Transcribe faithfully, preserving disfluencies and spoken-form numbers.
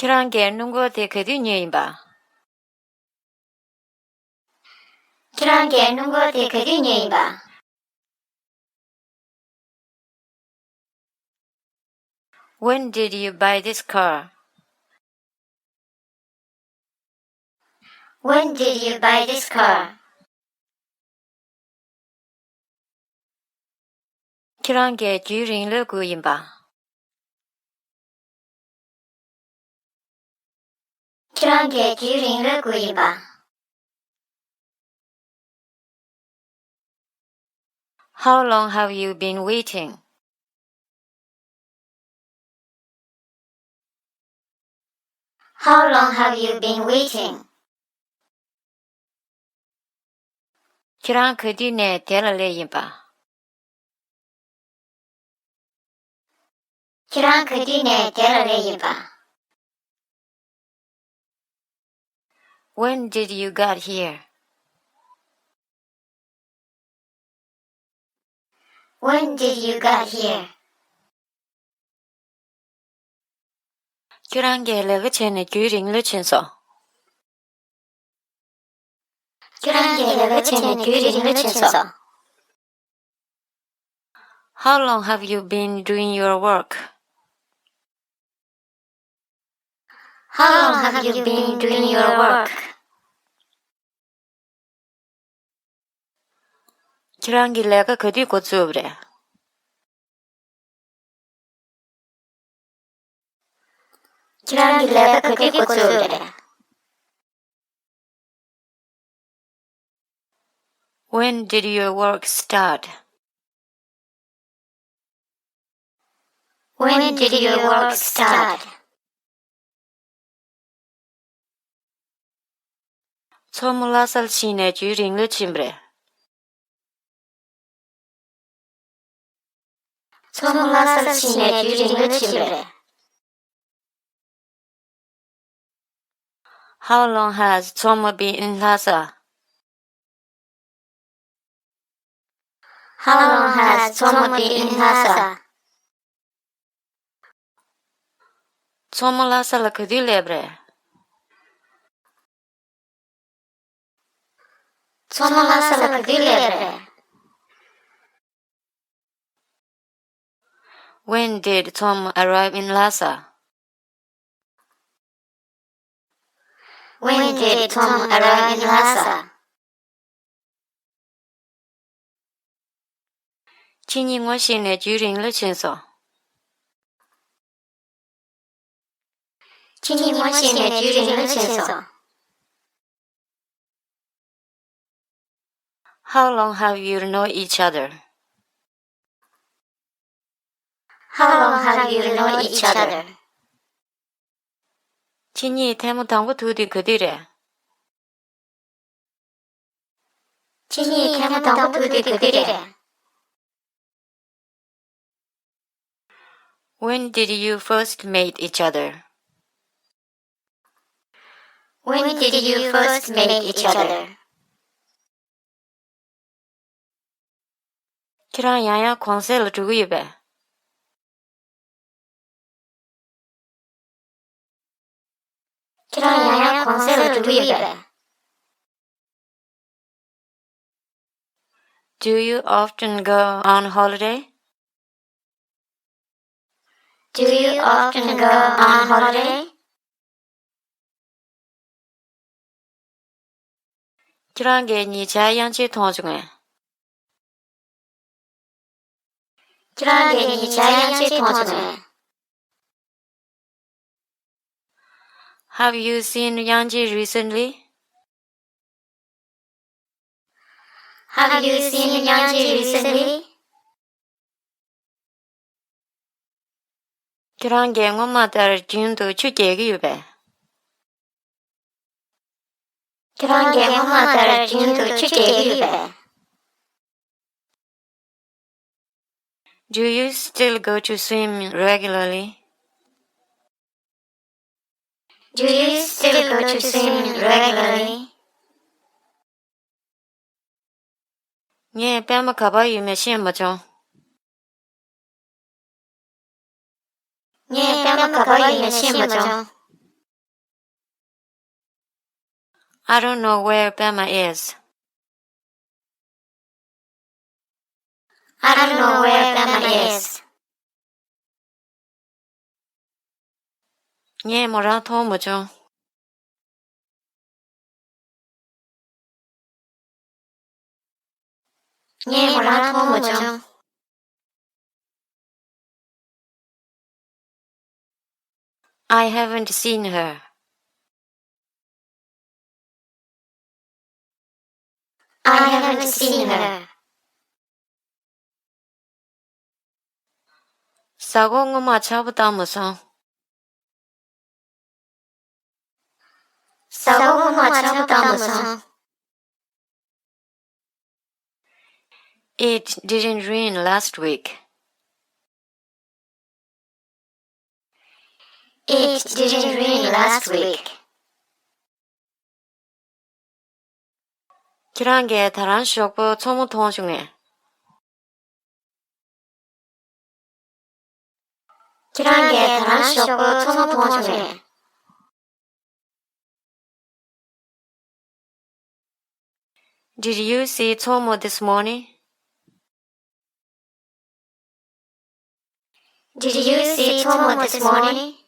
ཁྱེད་རང་གིས་སྣུམ་འཁོར་དེ་ག་དུས་ཉོས་ཡིན་པ། ཁྱེད་རང་གིས་སྣུམ་འཁོར་དེ་ག་དུས་ཉོས་ཡིན་པ། When did you buy this car? When did you buy this car? ཁྱེད་རང་གིས་རྒྱུན་རིང་ལོས་བགོས་ཡིན་པ། ཁྱེད་རང་གིས་རྒྱུན་རིང་ལོས་བགོས་ཡིན་པ། How long have you been waiting? How long have you been waiting? ཁྱེད་རང་ག་དུས་ནས་དེ་ལ་སླེབས་ཡིན་པ། ཁྱེད་རང་ག་དུས་ནས་དེ་ལ་སླེབས་ཡིན་པ། When did you got here? When did you got here? ཁྱེད་རང་གིས་ལས་ཀ་བྱས་ནས་རྒྱུན་རིང་ལོས་ཕྱིན་སོང་། ཁྱེད་རང་གིས་ལས་ཀ་བྱས་ནས་རྒྱུན་རིང་ལོས་ཕྱིན་སོང་། How long have you been doing your work? How long have you been doing your work? ཁྱེད་རང་གིས་ལས་ཀ་ག་དུས་འགོ་བཙུགས་པ་རེད། ཁྱེད་རང་གིས་ལས་ཀ་ག་དུས་འགོ་བཙུགས་པ་རེད། When did your work start? When did your work start? མཚོ་མོ་ལྷ་སར་ཕྱིན་ནས་རྒྱུན་རིང་ལོས་ཕྱིན་པ་རེད། མཚོ་མོ་ལྷ་སར་ཕྱིན་ནས་རྒྱུན་རིང་ལོས་ཕྱིན་པ་རེད། How long has Tsomo been in Lhasa? How long has Tsomo been in Lhasa? མཚོ་མོ་ལྷ་ས་ལ་ག་དུས་སླེབས་རེད། མཚོ་མོ་ལྷ་ས་ལ་ག་དུས་སླེབས་རེད། When did Tsomo arrive in Lhasa? When did Tsomo arrive in Lhasa? ཁྱེད་གཉིས་ངོ་ཤེས་ནས་རྒྱུན་རིང་ལོས་ཕྱིན་སོང་། ཁྱེད་གཉིས་ངོ་ཤེས་ནས་རྒྱུན་རིང་ལོས་ཕྱིན་སོང་། How long have you known each other? How long have you known each other? ཁྱེད་གཉིས་ཐལ་མོ་དང་པོ་ཐུག་དུས་ག་དུས་རེད། ཁྱེད་གཉིས་ཐལ་མོ་དང་པོ་ཐུག་དུས་ག་དུས་རེད། When did you first meet each other? When did you first meet each other? ཁྱེད་རང་ཡང་ཡང་གུང་སེང་ལ་འགྲོ་གི་ཡོད་པས། ཁྱེད་རང་ཡང་ཡང་གུང་སེང་ལ་འགྲོ་གི་ཡོད་པས། Do you often go on holiday? Do you often go on holiday? ཁྱེད་རང་གིས་ཉེ་ཆར་དབྱངས་ཅན་མཐོང་བྱུང་ངས། ཁྱེད་རང་གིས་ཉེ་ཆར་དབྱངས་ཅན་མཐོང་བྱུང་ངས། Have you seen Yangji recently? Have you seen Yangji recently? ཁྱེད་རང་གིས་སྔོན་མ་ལྟར་རྒྱུན་དུ་ཆུ་རྐྱལ་གྱི་ཡོད་པས། ཁྱེད་རང་གིས་སྔོན་མ་ལྟར་རྒྱུན་དུ་ཆུ་རྐྱལ་གྱི་ཡོད་པས། Do you still go to swim regularly? Do you still go to swim regularly? ངས་པད་མ་ག་པར་ཡོད་མེད་ཤེས་མ་བྱུང་། ངས་པད་མ་ག་པར་ཡོད་མེད་ཤེས་མ་བྱུང་། I don't know where Pema is. I don't know where Pema is. ངས་མོ་རང་མཐོང་མ་བྱུང་། ངས་མོ་རང་མཐོང་མ་བྱུང་། I haven't seen her. I haven't seen her. གཟའ་འཁོར་སྔོན་མ་ཆར་པ་བཏང་མ་སོང་། གཟའ་འཁོར་སྔོན་མ་ཆར་པ་བཏང་མ་སོང་། It didn't rain last week. It didn't rain last week. ཁྱེད་རང་གིས་ད་རང་གཞོགས་པོ་མཚོ་མོ་མཐོང་བྱུང་ངས། ཁྱེད་རང་གིས་ད་རང་གཞོགས་པོ་མཚོ་མོ་མཐོང་བྱུང་ངས། Did you see Tsomo this morning? Did you see Tsomo this morning?